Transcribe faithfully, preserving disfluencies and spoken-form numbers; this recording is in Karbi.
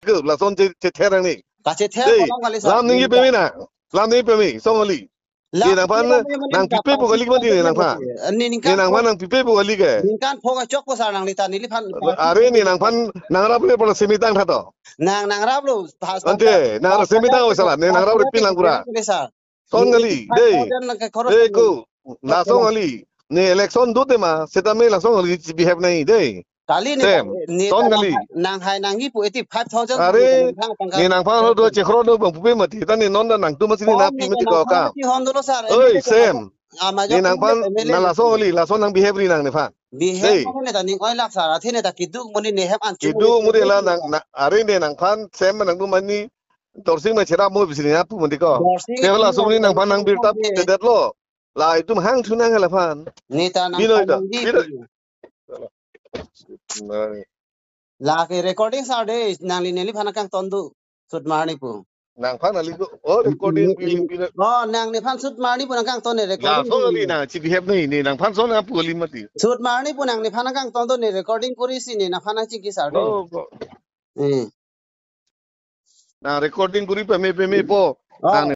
ke lason che chether nangji. Kachether dei, kolang kali sir. Lam ningje peme nang. Lam ningje peme, Song Ali. Ne nangphan nangpipe pu kali mati ne nangphan. Ne nangphan nangpipe pu kali ke. Ningkan pho kachokpo sir nangli ta neliphan. Are ne nangphan nangrap le pala semi tang tha to. Nang nangraplo. Ante, nangrap semi tang o sala, ne nangrap le pin lang pura. Sir. Song Ali, dei. Five thousand nang ke khoros dei ko, la Song Ali. Ne election do tema, setame la Song Ali chebehave nangji dei. Kali ne, Sem, ne Song ta Ali. Nang, nanghai nangji pu eighty-five thousand. Are, nangphan, nangphan ho do chekro do bang pupe mati, ta ne non ta nangtum masi ne napi mati ko kam. Hon dolo sir, oi, M L A Sem. Ne nangphan, M L A na la Song Ali, lason nangbehave ri nang nephan. Behave dei. Ne ta ning oi lak sir, athe ne ta keduk amonit ne hem an. Keduk amonit la nang, na, are ne nangphan, Sem nangtum mani, Dorsing ma cherap mo bisi ne napu mati ko. Dorsing te la Song Ali nangphan nangbirta te detlo. La itum hangthu nang laphan. Ne ta nang Binoy ta, nang di. Binoy. Lake recording sir dei, nangli neliphan nangkangton do. Sut Maharani pu. Nangphan ali ko, oh, recording pili pili. Oh, nang nephan Sut Maharani pu nangkangton ne recording. La Song Ali nang chebehave nangji ne, nangphan son apu kali mati. Sut Maharani pu nang nephan nangkangton do ne recording kori si ne nangphan nangchingki sir dei. Oh, ko. Eh. Nang recording kori peme peme po. Oh. Nang